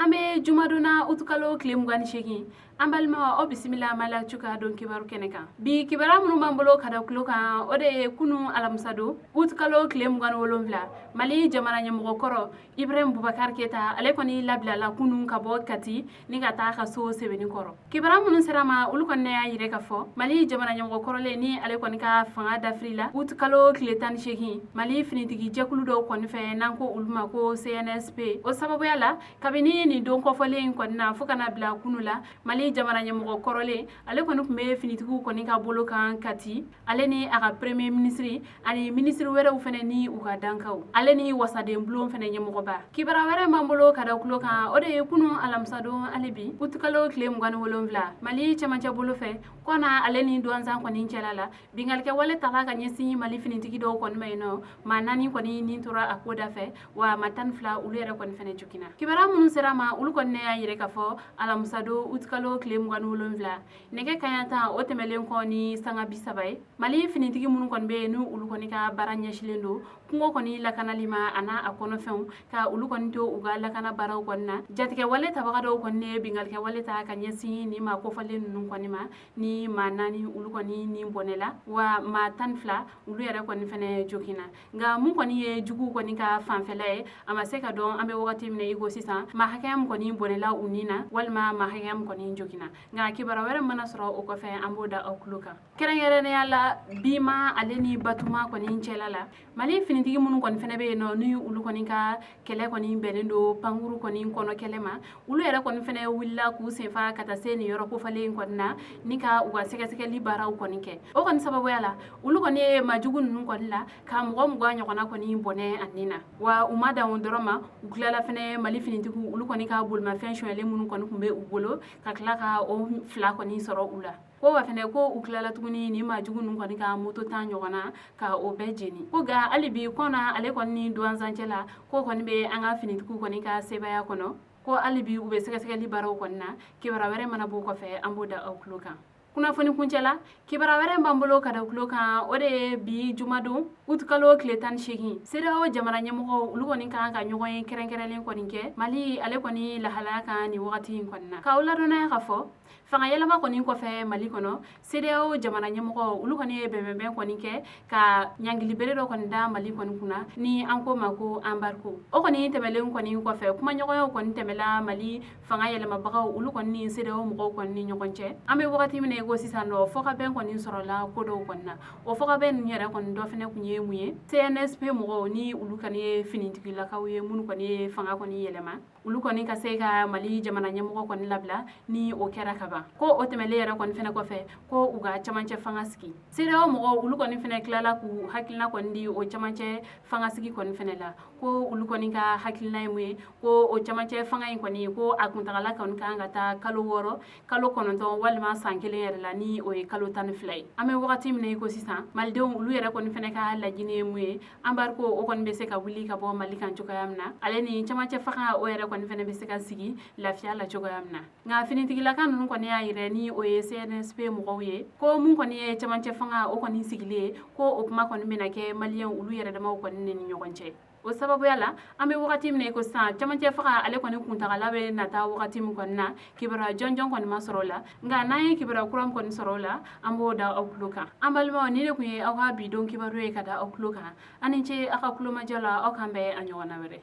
an bɛ jumadon na, utukalo tile 28. An balimaw, aw bisimila Mali Actu ka don kibaru kɛnɛ kan. Bi kibaruya minnu b'an bolo ka da tulo kan, o de ye kunu alamisadon, utukalo tile 27, Mali jamana ɲɛmɔgɔ kɔrɔ Ibrahim Bubakar Keyita, ale kɔni labilala kunu ka bɔ Kati ni ka taa ka so Sebenikɔrɔ. Kibaruya minnu sera ma, olu kɔni y'a yira k'a fɔ Mali jamana ɲɛmɔgɔ kɔrɔlen ni ale kɔni ka fanga dafiri la utukalo tile 18 Mali finitigi jɛkulu dɔw kɔni fɛ, n'an ko olu ma ko CNSP. O sababuya la, kabini nin don kɔfɔlen in kɔni na fo ka na bila kunu la, Mali jamana ɲɛmɔgɔ kɔrɔlen, ale kɔni tun bɛ finitigiw kɔni ka bolo kan Kati, ale ni a ka premier ministre ani minisiri wɛrɛw fɛnɛ ni u ka dankaw, ale ni wasaden bulon fɛnɛ ɲɛmɔgɔba. Kibaruya wɛrɛ b'an bolo ka da tulo kan, o de ye kunu alamisadon, hali bi utukalo tile 27, Mali cɛmancɛ bolo fɛ, Kɔna ale ni Duwanzan kɔni cɛla la, binkalikɛ wale tala ka ɲɛsin Mali finitigi dɔw kɔni ma yen nɔ. Maa 4 kɔni nin tora a ko da fɛ, wa maa 12, olu yɛrɛ kɔni fɛnɛ joginna. Kibaruya minnu sera ma, olu kɔni ne y'a yira k'a fɔ alamisadon, utukalo tile 27, nɛgɛ kaɲa 10 o tɛmɛlen kɔ ni sanga 30 ye, Mali finitigi minnu kɔni bɛ yen, n'u olu kɔni ka baara ɲɛsilen don kungo kɔni lakanali ma a n'a a kɔnɔfɛnw, ka olu kɔni to u ka lakana baaraw kɔni na, jatigɛ wale tabaga dɔw kɔni ye binkalikɛ wale ta ka ɲɛsin nin maa kofɔlen ninnu kɔni ma, ni maa 4, olu kɔni ni bɔnɛla, wa maa 12, olu yɛrɛ kɔni fɛnɛ joginna. Nka mun kɔni ye juguw kɔni ka fanfɛla ye, a ma se ka dɔn an bɛ wagati min na i ko sisan, maa hakɛya min kɔni bɔnɛla u ni na walima maa hakɛya min kɔni joginna. Nka kibaruya wɛrɛ mana sɔrɔ o kɔfɛ, an b'o da aw tulo kan. Kɛrɛnkɛrɛnnenya la, Bima ale ni Batuma kɔni cɛla la, Mali finitigi minnu kɔni fɛnɛ bɛ yen nɔ, ni olu kɔni ka kɛlɛ kɔni bɛnnen don pankuru kɔni kɔnɔ kɛlɛ ma, olu yɛrɛ kɔni fɛnɛ wulila k'u senfa ka taa se nin yɔrɔ kofɔlen in kɔni na ni ka u ka sɛgɛsɛgɛli baaraw kɔni kɛ. O kɔni sababuya la, olu kɔni ye majugu ninnu kɔni la ka mɔgɔ 20 ɲɔgɔnna kɔni bɔnɛ a ni na. Wa u ma dan o dɔrɔn ma, u tilala fɛnɛ Mali finitigiw, olu kɔni ka bolimafɛn sonyɛlen minnu kɔni tun bɛ u bolo, ka tila ka o fila kɔni sɔrɔ u la. Ko wa fɛnɛ, ko u tilala tuguni ni maa jugu ninnu kɔni ka moto 10 ɲɔgɔnna, ka o bɛɛ jeni. Ko nka hali bi, Kɔna ale kɔni ni Duwanzancɛ la, ko kɔni bɛ an ka finitigiw kɔni ka sebaaya kɔnɔ, ko hali bi u bɛ sɛgɛsɛgɛli baaraw kɔni na. Kibaruya wɛrɛ mana b'o kɔfɛ, an b'o da aw tulo kan. Kunnafoni kuncɛ la, kibaruya wɛrɛ b'an bolo ka da tulo kan, o de ye bi jumadon, utukalo tile 18, CEDEAO jamana ɲɛmɔgɔw, olu kɔni kan ka ɲɔgɔn ye kɛrɛnkɛrɛnlen kɔni kɛ Mali ale kɔni lahalaya kan nin wagati in kɔni na. K'aw ladɔnnaya ka fɔ fanga yɛlɛma kɔni kɔfɛ Mali kɔnɔ, CEDEAO jamana ɲɛmɔgɔw, olu kɔni ye bɛnbɛnbɛn kɔni kɛ ka ɲangilibere dɔ kɔni da Mali kɔni kunna, ni an ko ma ko embargo. O kɔni tɛmɛlen kɔni kɔfɛ, kumaɲɔgɔnyaw kɔni tɛmɛla Mali fanga yɛlɛmabagaw, olu kɔni ni CEDEAO mɔgɔw kɔni ni ɲɔgɔn cɛ. An bɛ wagati min na i ko sisan nɔ, fɔkabɛn kɔni sɔrɔla ko dɔw kɔni na. O fɔkabɛn ninnu yɛrɛ kɔni dɔ fɛnɛ kun ye mun ye? CNSP mɔgɔw, ni olu kɔni ye finitigilakaw ye minnu kɔni ye fanga kɔni yɛlɛma, olu kɔni ka se ka Mali jamana ɲɛmɔgɔ kɔni labila ni o kɛra ka ban. Ko o tɛmɛlen yɛrɛ kɔni fɛnɛ kɔfɛ, ko u ka camancɛ fanga sigi. CEDEAO mɔgɔw, olu kɔni fɛnɛ tilala k'u hakilina kɔni di o camancɛ fanga sigi kɔni fɛnɛ la, ko olu kɔni ka hakilina ye mun ye? Ko o camancɛ fanga in kɔni, ko a kuntagala kɔni kan ka taa kalo 6, kalo 9 walima san kelen yɛrɛ la, ni o ye kalo 12 ye. An bɛ wagati min na i ko sisan, malidenw, olu yɛrɛ kɔni fɛnɛ ka laɲini ye mun ye? Embargo o kɔni bɛ se ka wuli ka bɔ Mali kan cogoya min na, ale ni camancɛ fanga o yɛrɛ kɔni fɛnɛ bɛ se ka sigi lafiya la cogoya min na. Nka finitigilaka ninnu kɔni y'a yira, ni o ye CNSP mɔgɔw ye, ko mun kɔni ye camancɛ fanga o kɔni sigilen ye, ko o kuma kɔni bɛna kɛ maliyɛnw olu yɛrɛ damaw kɔni ni ɲɔgɔn cɛ. O sababuya la, an bɛ wagati min na i ko sisan, camancɛ fanga ale kɔni kuntagala bɛ nata wagati min kɔni na, kibaruya jɔnjɔn kɔni ma sɔrɔ o la. Nka n'an ye kibaruya kura min kɔni sɔrɔ o la, an b'o da aw tulo kan. An balimaw, ni de tun ye aw ka bi don kibaru ye ka da aw tulo kan. Aw ni ce aw ka kulomajɔ la. Aw kan bɛn a ɲɔgɔnna wɛrɛ.